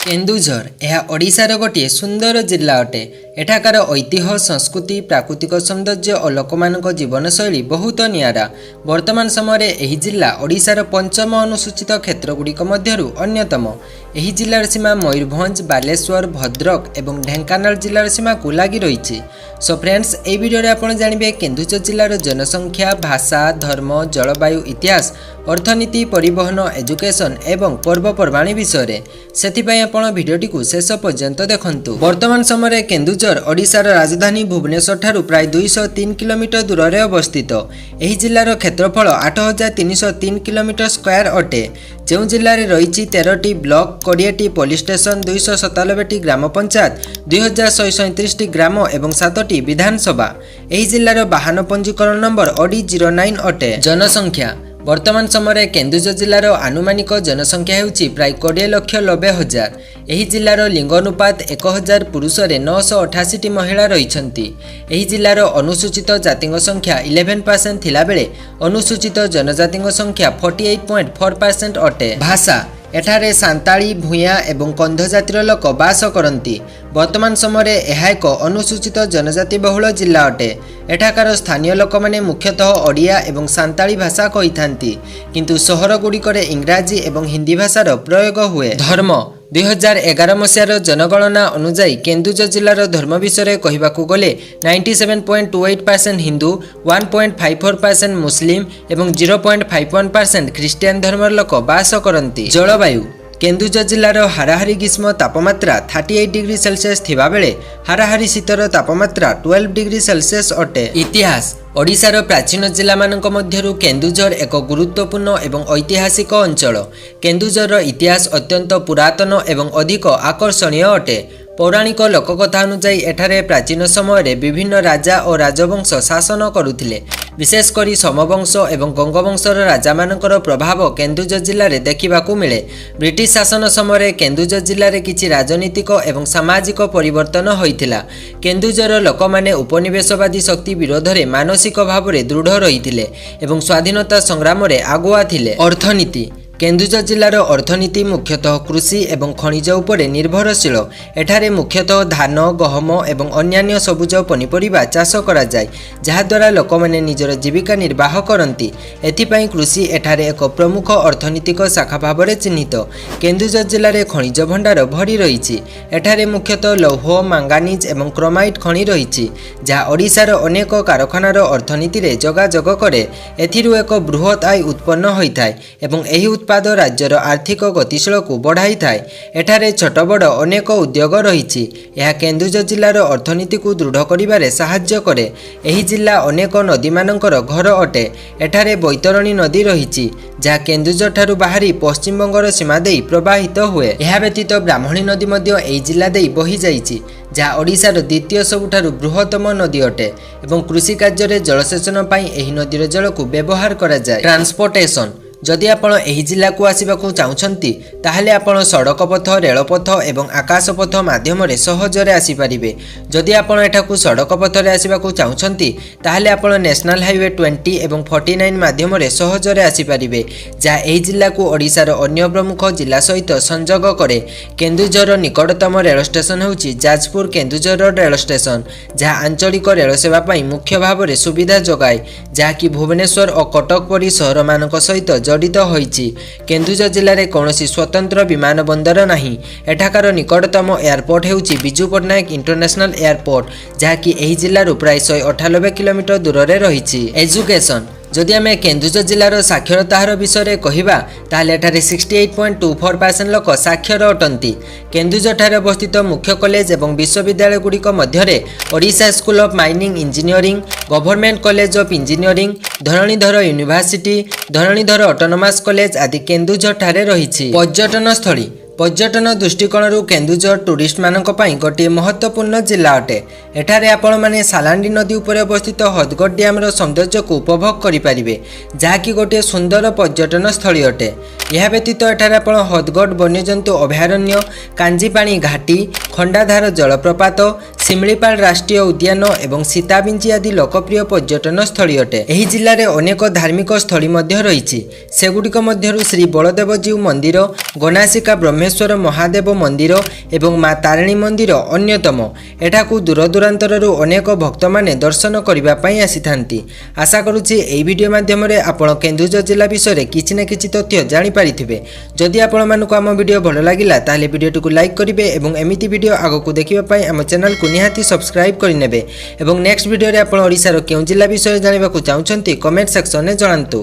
କେନ୍ଦୁଝର, ଏହା ଓଡ଼ିଶାର ଗୋଟିଏ ସୁନ୍ଦର ଜିଲ୍ଲା ଅଟେ। ଏଠାକାର ଐତିହ୍ୟ, ସଂସ୍କୃତି, ପ୍ରାକୃତିକ ସୌନ୍ଦର୍ଯ୍ୟ ଓ ଲୋକମାନଙ୍କ ଜୀବନଶୈଳୀ ବହୁତ ନିଆରା। ବର୍ତ୍ତମାନ ସମୟରେ ଏହି ଜିଲ୍ଲା ଓଡ଼ିଶାର ପଞ୍ଚମ ଅନୁସୂଚିତ କ୍ଷେତ୍ରଗୁଡ଼ିକ ମଧ୍ୟରୁ ଅନ୍ୟତମ। ଏହି ଜିଲ୍ଲାର ସୀମା ମୟୂରଭଞ୍ଜ, ବାଲେଶ୍ୱର, ଭଦ୍ରକ ଏବଂ ଢେଙ୍କାନାଳ ଜିଲ୍ଲାର ସୀମାକୁ ଲାଗି ରହିଛି। ସୋ ଫ୍ରେଣ୍ଡସ୍, ଏହି ଭିଡ଼ିଓରେ ଆପଣ ଜାଣିବେ କେନ୍ଦୁଝର ଜିଲ୍ଲାର ଜନସଂଖ୍ୟା, ଭାଷା, ଧର୍ମ, ଜଳବାୟୁ, ଇତିହାସ, ଅର୍ଥନୀତି, ପରିବହନ, ଏଜୁକେସନ୍ ଏବଂ ପର୍ବପର୍ବାଣୀ ବିଷୟରେ। ସେଥିପାଇଁ ଆପଣ ଭିଡ଼ିଓଟିକୁ ଶେଷ ପର୍ଯ୍ୟନ୍ତ ଦେଖନ୍ତୁ। ବର୍ତ୍ତମାନ ସମୟରେ କେନ୍ଦୁଝର ଓଡ଼ିଶାର ରାଜଧାନୀ ଭୁବନେଶ୍ୱର ଠାରୁ ପ୍ରାୟ 203 କିଲୋମିଟର ଦୂରରେ ଅବସ୍ଥିତ। ଏହି ଜିଲ୍ଲାର କ୍ଷେତ୍ରଫଳ 8303 କିଲୋମିଟର ସ୍କୋୟାର ଅଟେ, ଯେଉଁ ଜିଲ୍ଲାରେ ରହିଛି 13ଟି ବ୍ଲକ, 20ଟି ପୋଲିସ ଷ୍ଟେସନ, 297ଟି ଗ୍ରାମ ପଞ୍ଚାୟତ, 2137ଟି ଗ୍ରାମ ଏବଂ 7ଟି ବିଧାନସଭା। ଏହି ଜିଲ୍ଲାର ବାହନ ପଞ୍ଜୀକରଣ ନମ୍ବର ଅଡି 09 ଅଟେ। ଜନସଂଖ୍ୟା: ବର୍ତ୍ତମାନ ସମୟରେ କେନ୍ଦୁଝର ଜିଲ୍ଲାର ଆନୁମାନିକ ଜନସଂଖ୍ୟା ହେଉଛି ପ୍ରାୟ 20,90,000। ଏହି ଜିଲ୍ଲାର ଲିଙ୍ଗ ଅନୁପାତ 1000 ପୁରୁଷରେ 988ଟି ମହିଳା ରହିଛନ୍ତି। ଏହି ଜିଲ୍ଲାର ଅନୁସୂଚିତ ଜାତିଙ୍କ ସଂଖ୍ୟା 11% ଥିଲାବେଳେ ଅନୁସୂଚିତ ଜନଜାତିଙ୍କ ସଂଖ୍ୟା 48.4% ଅଟେ। ଭାଷା: ଏଠାରେ ସାନ୍ତାଳୀ, ଭୂୟାଁ ଏବଂ କନ୍ଧ ଜାତିର ଲୋକ ବାସ କରନ୍ତି। ବର୍ତ୍ତମାନ ସମୟରେ ଏହା ଏକ ଅନୁସୂଚିତ ଜନଜାତି ବହୁଳ ଜିଲ୍ଲା ଅଟେ। ଏଠାକାର ସ୍ଥାନୀୟ ଲୋକମାନେ ମୁଖ୍ୟତଃ ଓଡ଼ିଆ ଏବଂ ସାନ୍ତାଳୀ ଭାଷା କହିଥାନ୍ତି, କିନ୍ତୁ ସହରଗୁଡ଼ିକରେ ଇଂରାଜୀ ଏବଂ ହିନ୍ଦୀ ଭାଷାର ପ୍ରୟୋଗ ହୁଏ। ଧର୍ମ: 2011 ମସିହାର ଜନଗଣନା ଅନୁଯାୟୀ କେନ୍ଦୁଝର ଜିଲ୍ଲାର ଧର୍ମ ବିଷୟରେ କହିବାକୁ ଗଲେ 97.28% ହିନ୍ଦୁ, 1.54% ମୁସଲିମ ଏବଂ 0.51% ଖ୍ରୀଷ୍ଟିଆନ ଧର୍ମର ଲୋକ ବାସ କରନ୍ତି। ଜଳବାୟୁ: କେନ୍ଦୁଝର ଜିଲ୍ଲାର ହାରାହାରି ଗ୍ରୀଷ୍ମ ତାପମାତ୍ରା 38 ଡିଗ୍ରୀ ସେଲସିୟସ୍ ଥିବାବେଳେ ହାରାହାରି ଶୀତର ତାପମାତ୍ରା 12 ଡିଗ୍ରୀ ସେଲସିୟସ୍ ଅଟେ। ଇତିହାସ: ଓଡ଼ିଶାର ପ୍ରାଚୀନ ଜିଲ୍ଲାମାନଙ୍କ ମଧ୍ୟରୁ କେନ୍ଦୁଝର ଏକ ଗୁରୁତ୍ୱପୂର୍ଣ୍ଣ ଏବଂ ଐତିହାସିକ ଅଞ୍ଚଳ। କେନ୍ଦୁଝରର ଇତିହାସ ଅତ୍ୟନ୍ତ ପୁରାତନ ଏବଂ ଅଧିକ ଆକର୍ଷଣୀୟ ଅଟେ। ପୌରାଣିକ ଲୋକକଥା ଅନୁଯାୟୀ ଏଠାରେ ପ୍ରାଚୀନ ସମୟରେ ବିଭିନ୍ନ ରାଜା ଓ ରାଜବଂଶ ଶାସନ କରୁଥିଲେ। ବିଶେଷ କରି ସୋମବଂଶ ଏବଂ ଗଙ୍ଗବଂଶର ରାଜାମାନଙ୍କର ପ୍ରଭାବ କେନ୍ଦୁଝର ଜିଲ୍ଲାରେ ଦେଖିବାକୁ ମିଳେ। ବ୍ରିଟିଶ ଶାସନ ସମୟରେ କେନ୍ଦୁଝର ଜିଲ୍ଲାରେ କିଛି ରାଜନୈତିକ ଏବଂ ସାମାଜିକ ପରିବର୍ତ୍ତନ ହୋଇଥିଲା। କେନ୍ଦୁଝରର ଲୋକମାନେ ଉପନିବେଶବାଦୀ ଶକ୍ତି ବିରୋଧରେ ମାନସିକ ଭାବରେ ଦୃଢ଼ ରହିଥିଲେ ଏବଂ ସ୍ୱାଧୀନତା ସଂଗ୍ରାମରେ ଆଗୁଆ ଥିଲେ। ଅର୍ଥନୀତି: କେନ୍ଦୁଝର ଜିଲ୍ଲାର ଅର୍ଥନୀତି ମୁଖ୍ୟତଃ କୃଷି ଏବଂ ଖଣିଜ ଉପରେ ନିର୍ଭରଶୀଳ। ଏଠାରେ ମୁଖ୍ୟତଃ ଧାନ, ଗହମ ଏବଂ ଅନ୍ୟାନ୍ୟ ସବୁଜ ପନିପରିବା ଚାଷ କରାଯାଏ, ଯାହାଦ୍ୱାରା ଲୋକମାନେ ନିଜର ଜୀବିକା ନିର୍ବାହ କରନ୍ତି। ଏଥିପାଇଁ କୃଷି ଏଠାରେ ଏକ ପ୍ରମୁଖ ଅର୍ଥନୈତିକ ଶାଖା ଭାବରେ ଚିହ୍ନିତ। କେନ୍ଦୁଝର ଜିଲ୍ଲାରେ ଖଣିଜ ଭଣ୍ଡାର ଭରି ରହିଛି। ଏଠାରେ ମୁଖ୍ୟତଃ ଲୌହ, ମାଙ୍ଗାନିଜ ଏବଂ କ୍ରୋମାଇଟ୍ ଖଣି ରହିଛି, ଯାହା ଓଡ଼ିଶାର ଅନେକ କାରଖାନାର ଅର୍ଥନୀତିରେ ଯୋଗାଯୋଗ କରେ। ଏଥିରୁ ଏକ ବୃହତ୍ ଆୟ ଉତ୍ପନ୍ନ ହୋଇଥାଏ ଏବଂ ଏହି ଉତ୍ପାଦ ରାଜ୍ୟର ଆର୍ଥିକ ଗତିଶୀଳକୁ ବଢ଼ାଇଥାଏ। ଏଠାରେ ଛୋଟ ବଡ଼ ଅନେକ ଉଦ୍ୟୋଗ ରହିଛି। ଏହା କେନ୍ଦୁଝର ଜିଲ୍ଲାର ଅର୍ଥନୀତିକୁ ଦୃଢ଼ କରିବାରେ ସାହାଯ୍ୟ କରେ। ଏହି ଜିଲ୍ଲା ଅନେକ ନଦୀମାନଙ୍କର ଘର ଅଟେ। ଏଠାରେ ବୈତରଣୀ ନଦୀ ରହିଛି, ଯାହା କେନ୍ଦୁଝର ଠାରୁ ବାହାରି ପଶ୍ଚିମବଙ୍ଗର ସୀମା ଦେଇ ପ୍ରବାହିତ ହୁଏ। ଏହା ବ୍ୟତୀତ ବ୍ରାହ୍ମଣୀ ନଦୀ ମଧ୍ୟ ଏହି ଜିଲ୍ଲା ଦେଇ ବହିଯାଇଛି, ଯାହା ଓଡ଼ିଶାର ଦ୍ୱିତୀୟ ସବୁଠାରୁ ବୃହତ୍ତମ ନଦୀ ଅଟେ ଏବଂ କୃଷି କାର୍ଯ୍ୟରେ ଜଳସେଚନ ପାଇଁ ଏହି ନଦୀର ଜଳକୁ ବ୍ୟବହାର କରାଯାଏ। ଟ୍ରାନ୍ସପୋର୍ଟେସନ: ଯଦି ଆପଣ ଏହି ଜିଲ୍ଲାକୁ ଆସିବାକୁ ଚାହୁଁଛନ୍ତି, ତାହେଲେ ଆପଣ ସଡ଼କ ପଥ, ରେଳପଥ ଏବଂ ଆକାଶପଥ ମାଧ୍ୟମରେ ସହଜରେ ଆସିପାରିବେ। ଯଦି ଆପଣ ଏଠାକୁ ସଡ଼କ ପଥରେ ଆସିବାକୁ ଚାହୁଁଛନ୍ତି, ତାହେଲେ ଆପଣ ନ୍ୟାସନାଲ୍ ହାଇୱେ 20 ଏବଂ 49 ମାଧ୍ୟମରେ ସହଜରେ ଆସିପାରିବେ, ଯାହା ଏହି ଜିଲ୍ଲାକୁ ଓଡ଼ିଶାର ଅନ୍ୟ ପ୍ରମୁଖ ଜିଲ୍ଲା ସହିତ ସଂଯୋଗ କରେ। କେନ୍ଦୁଝରର ନିକଟତମ ରେଳ ଷ୍ଟେସନ ହେଉଛି ଯାଜପୁର କେନ୍ଦୁଝର ରୋଡ ରେଳ ଷ୍ଟେସନ, ଯାହା ଆଞ୍ଚଳିକ ରେଳ ସେବା ପାଇଁ ମୁଖ୍ୟ ଭାବରେ ସୁବିଧା ଯୋଗାଏ, ଯାହାକି ଭୁବନେଶ୍ୱର ଓ କଟକ ପରି ସହରମାନଙ୍କ ସହିତ ଜଡ଼ିତ ହୋଇଛି। କେନ୍ଦୁଝର ଜିଲ୍ଲାରେ କୌଣସି ସ୍ୱତନ୍ତ୍ର ବିମାନ ବନ୍ଦର ନାହିଁ। ଏଠାକାର ନିକଟତମ ଏୟାରପୋର୍ଟ ହେଉଛି ବିଜୁ ପଟ୍ଟନାୟକ ଇଣ୍ଟରନ୍ୟାସନାଲ ଏୟାରପୋର୍ଟ, ଯାହାକି ଏହି ଜିଲ୍ଲାରୁ ପ୍ରାୟ 198 କିଲୋମିଟର ଦୂରରେ ରହିଛି। ଏଜୁକେସନ: ଯଦି ଆମେ କେନ୍ଦୁଝର ଜିଲ୍ଲାର ସାକ୍ଷରତା ହାର ବିଷୟରେ କହିବା, ତାହେଲେ ଏଠାରେ 68.24% ଲୋକ ସାକ୍ଷର ଅଟନ୍ତି। କେନ୍ଦୁଝରଠାରେ ଅବସ୍ଥିତ ମୁଖ୍ୟ କଲେଜ ଏବଂ ବିଶ୍ୱବିଦ୍ୟାଳୟଗୁଡ଼ିକ ମଧ୍ୟରେ Odisha school of mining engineering, government college of engineering, Dharanidhar university, Dharanidhar autonomous college ଆଦି କେନ୍ଦୁଝରଠାରେ ରହିଛି। ପର୍ଯ୍ୟଟନସ୍ଥଳୀ: ପର୍ଯ୍ୟଟନ ଦୃଷ୍ଟିକୋଣରୁ କେନ୍ଦୁଝର ଟୁରିଷ୍ଟମାନଙ୍କ ପାଇଁ ଗୋଟିଏ ମହତ୍ତ୍ୱପୂର୍ଣ୍ଣ ଜିଲ୍ଲା ଅଟେ। ଏଠାରେ ଆପଣମାନେ ସାଲାଣ୍ଡି ନଦୀ ଉପରେ ଅବସ୍ଥିତ ହଦଗଡ଼ ଡ୍ୟାମର ସୌନ୍ଦର୍ଯ୍ୟକୁ ଉପଭୋଗ କରିପାରିବେ, ଯାହାକି ଗୋଟିଏ ସୁନ୍ଦର ପର୍ଯ୍ୟଟନ ସ୍ଥଳୀ ଅଟେ। ଏହା ବ୍ୟତୀତ ଏଠାରେ ଆପଣ ହଦଗଡ଼ ବନ୍ୟଜନ୍ତୁ ଅଭୟାରଣ୍ୟ, କାଞ୍ଜିପାଣି ଘାଟି, ଖଣ୍ଡାଧାର ଜଳପ୍ରପାତ, ଶିମିଳିପାଳ ରାଷ୍ଟ୍ରୀୟ ଉଦ୍ୟାନ ଏବଂ ସୀତାବିଞ୍ଜି ଆଦି ଲୋକପ୍ରିୟ ପର୍ଯ୍ୟଟନ ସ୍ଥଳୀ ଅଟେ। ଏହି ଜିଲ୍ଲାରେ ଅନେକ ଧାର୍ମିକ ସ୍ଥଳୀ ମଧ୍ୟ ରହିଛି। ସେଗୁଡ଼ିକ ମଧ୍ୟରୁ ଶ୍ରୀ ବଳଦେବଜୀଉ ମନ୍ଦିର, ଗୋନାସିକା ବ୍ରହ୍ମେଶ୍ୱର ମହାଦେବ ମନ୍ଦିର ଏବଂ ମା ତାରିଣୀ ମନ୍ଦିର ଅନ୍ୟତମ। ଏଠାକୁ ଦୂରଦୂରାନ୍ତରରୁ ଅନେକ ଭକ୍ତମାନେ ଦର୍ଶନ କରିବା ପାଇଁ ଆସିଥାନ୍ତି। ଆଶା କରୁଛି, ଏହି ଭିଡ଼ିଓ ମାଧ୍ୟମରେ ଆପଣ କେନ୍ଦୁଝର ଜିଲ୍ଲା ବିଷୟରେ କିଛି ନା କିଛି ତଥ୍ୟ ଜାଣିପାରିଥିବେ। ଯଦି ଆପଣମାନଙ୍କୁ ଆମ ଭିଡ଼ିଓ ଭଲ ଲାଗିଲା, ତାହେଲେ ଭିଡ଼ିଓଟିକୁ ଲାଇକ୍ କରିବେ ଏବଂ ଏମିତି ଭିଡ଼ିଓ ଆଗକୁ ଦେଖିବା ପାଇଁ ଆମ ଚ୍ୟାନେଲକୁ ନିହାତି ସବସ୍କ୍ରାଇବ୍ କରିନେବେ। ଏବଂ ନେକ୍ସଟ ଭିଡ଼ିଓରେ ଆପଣ ଓଡ଼ିଶାର କେଉଁ ଜିଲ୍ଲା ବିଷୟରେ ଜାଣିବାକୁ ଚାହୁଁଛନ୍ତି, କମେଣ୍ଟ ସେକ୍ସନରେ ଜଣାନ୍ତୁ।